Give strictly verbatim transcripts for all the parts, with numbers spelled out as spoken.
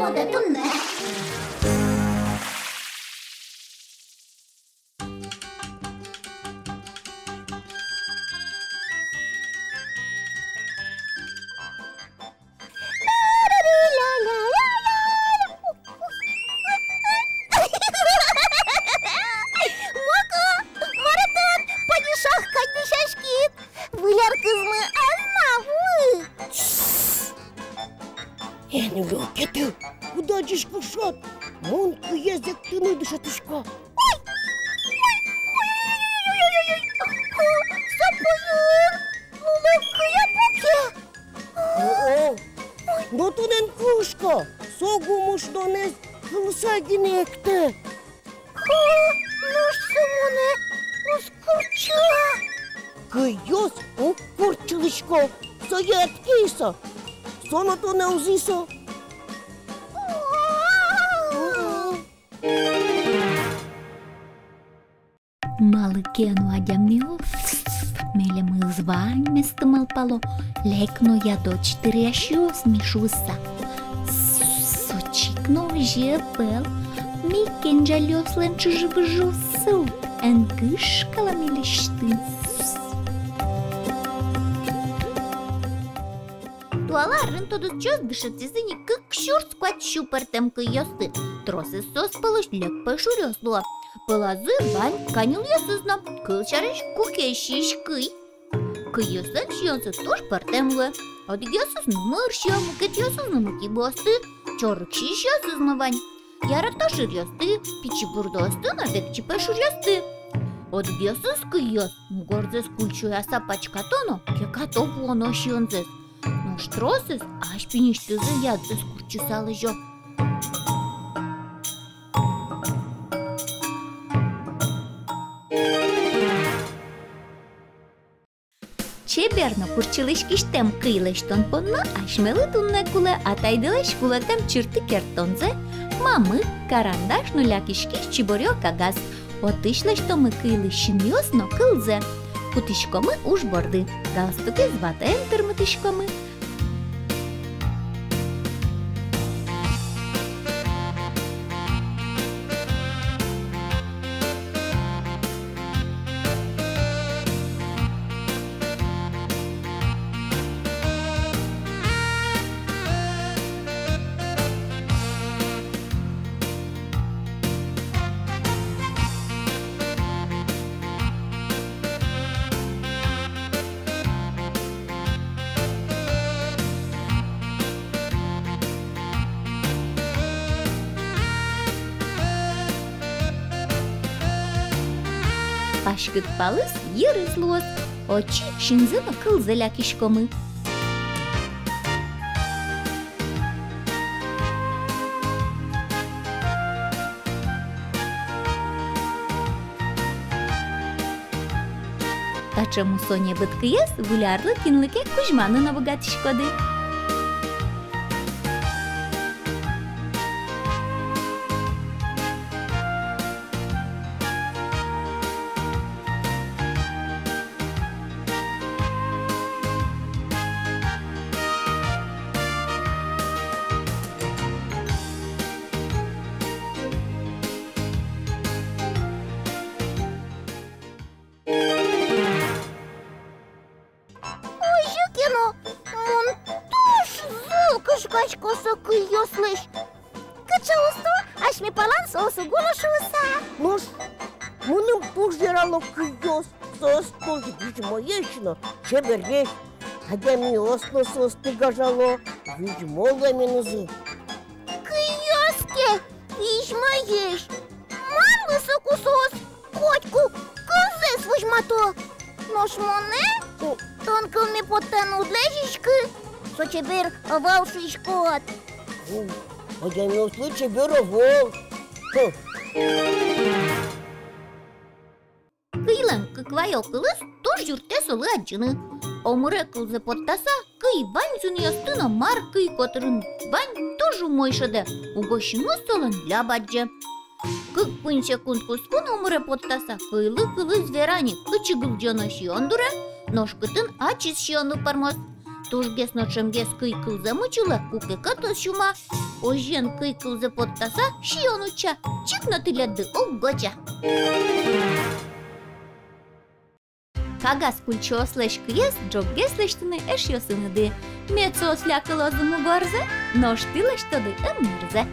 Тодэ туннэ. Моко, мар тон, падишах кадь дӥсяськид? Выль ар кызмы ӧз на вуы. Эн лёкеты, кудӥз адӟиськод шат, мон кыез эктыны дышетӥсько. Ой, ой, ой, ой, ой, ой, ой, ой, ой, ой, со пуын луло кыя пуке. О-о, но тон эн кышка, со гумыш донэз кылыса гинэ эктэ. О, нош со монэ уз куртчы-а? Кыйёс уг куртчылӥсько, сое ӧд киы со, со но тонэ уз исо. Малы ке но адямиос милемыз ваньместы малпало, лек но ядо читыръясьёс ми шуыса. Со чик но озьы ӧвӧл, ми кенӟалъёслэн чыжы-выжыоссы, эн кышкалэ милесьтым. Туала арын тодосчиос дышетӥзы ни кык сюрс куать сю пӧртэм кыйёсты. Тросэз соос пӧлысь лек пӧйшуръёс луо. Пӧлазы вань каньылъёсыз но, кылсярысь, кукезь сиись кый. Кыйёслэн сиёнзы туж пӧртэм луэ. Одӥгъёсыз нумыр сиё, мукетъёсыз нумыт йыбыосты, чорыг сиисьёсыз но вань. Ярато шыръёсты, пичи бурдоосты но векчи пӧйшуръёсты. Одӥгъёсыз кыйёс мугорзэс куль сюяса пачкато но кекато вуоно сиёнзэс. Нош тросэз азьпиньысьтызы ядзэс куртчыса лэзё. Чебер но куртчылӥськисьтэм кый лэсьтон понна асьмелы туннэ кулэ атайдылэсь кулэтэм чырты керттонзэ, мамык, карандаш но лякиськись чиборъё кагаз. Отысь лэсьтомы кыйлы синъёс но кылзэ. Кутӥськомы уж борды. Галстукез ватаен тырмытӥськомы. Паськыт палыз йырыз луоз, отчы синзэ но кылзэ лякиськомы. Таӵе мусо небыт кыез выль арлы кинлы ке кузьманы но быгатӥськоды. Озьы ке но, мон туж зол кышкасько со кыйёслэсь. Кыӵе усто асьме палан соос уг уло шуыса. Нош мыным туж ярало кыйёс, соос туж визьмоесь но чебересь. Адямиос но соосты гажало, визьмо луэменызы. Кыйёс ке визьмоесь, марлы соку соос котьку кылзэс возьмато? Нош монэ тон кылме поттан уд лэзиськы, со чебер ӧвӧл шуиськод. Адямиослы чебер ӧвӧл. Кыйлэн кык ваё кылыз туж юрттэ солы адӟыны. Омыре кылзэ поттаса, кый вань зынъёсты но, мар кый котырын вань, туж умой шӧдэ, уго синмыз солэн ляб адӟе. Кык-куинь секунд куспын омыре поттаса, кыйлы кылыз вера ни, кытчы кылӟоно сиён дуре, нош кытын ачиз сиёнлы пӧрмоз. Тужгес но ӵемгес кый кылзэ мучылэ, куке кӧт ӧз сюма. Озьыен, кый кылзэ поттаса, сиён утча. Чик но тӥледды уг гоча. Кагаз пульчиослэсь кыез ӝоггес лэсьтыны эшъёсыныды. Мед соос лякылозы мугорзэ, нош тӥ лэсьтоды ымнырзэ.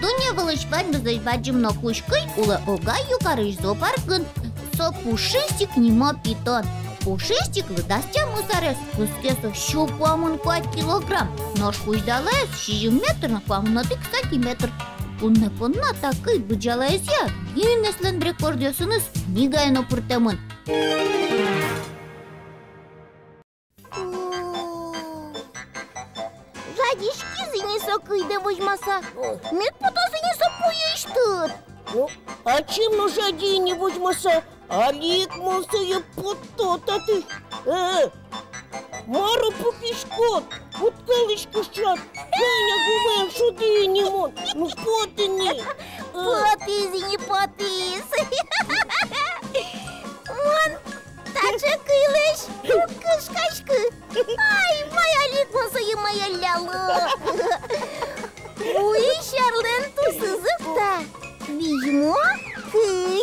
Дунне вылысь ваньмызлэсь бадӟым но кузь кый улэ Огай югарысь зоопаркын. Со Пушистик нимо питон. Пушистиклы дас тямыс арес, кыске со сю куамын куать килограмм. Нош кузьдалаез сизьым метр но куамын одӥг сантиметр. Туннэ понна та кый быдӟалаезъя Гиннеслэн рекордъёсыныз книгае но пыртэмын. О, жадиськиз ини со кыйдэ возьмаса. О. Мед потоз ини со пуйысьтыд. Ну, ачим но жади ини возьмаса. Али ик мон сое пото татысь. Э, мар-о пукиськод? Уд кылӥськы шат. Женя, гумэ шуды ини мон. Ну, пот ини. Э. Потӥз ини, потӥз. Мон таӵе кыйлэсь уг кышкаськы. Ай, май, али ик мон сое маялляло. Вуись арлэн тусыз ик та. Визьмо кый.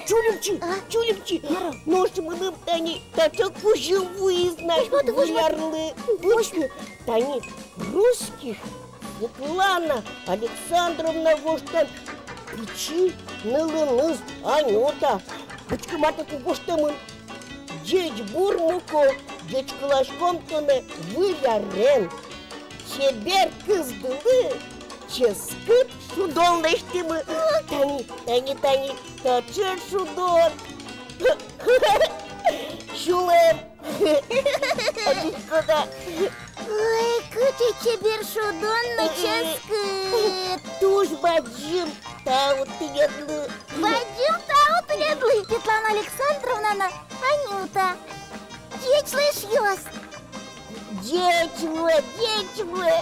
Чулимчи, а? Чулимчи. Мар-о? Нош мыным тани таӵе кузьым вуиз на. Возьматы, возьматы. Выль арлы. Возьматы. Учкы, тани русских Светлана Александровна гожтэм «Пичи нылыныз Анюта». Учкы, мар татын гожтэмын: «Ӟечбур, мукет, ӟечкыласьком тонэ выль арен. Чебер кызьдылы ческыт шудон лэсьтӥмы. Тани, тани, тани, таӵе шудон. Сюлэм. Адӟиськод-а? Ой, кыӵе чебер шудон но ческыт. Туж бадӟым тау тӥледлы. Бадӟым тау тӥледлы, Светлана Александровна но Анюта. Ӟеч луэ, эшъёс. Ӟеч луэ, ӟеч луэ.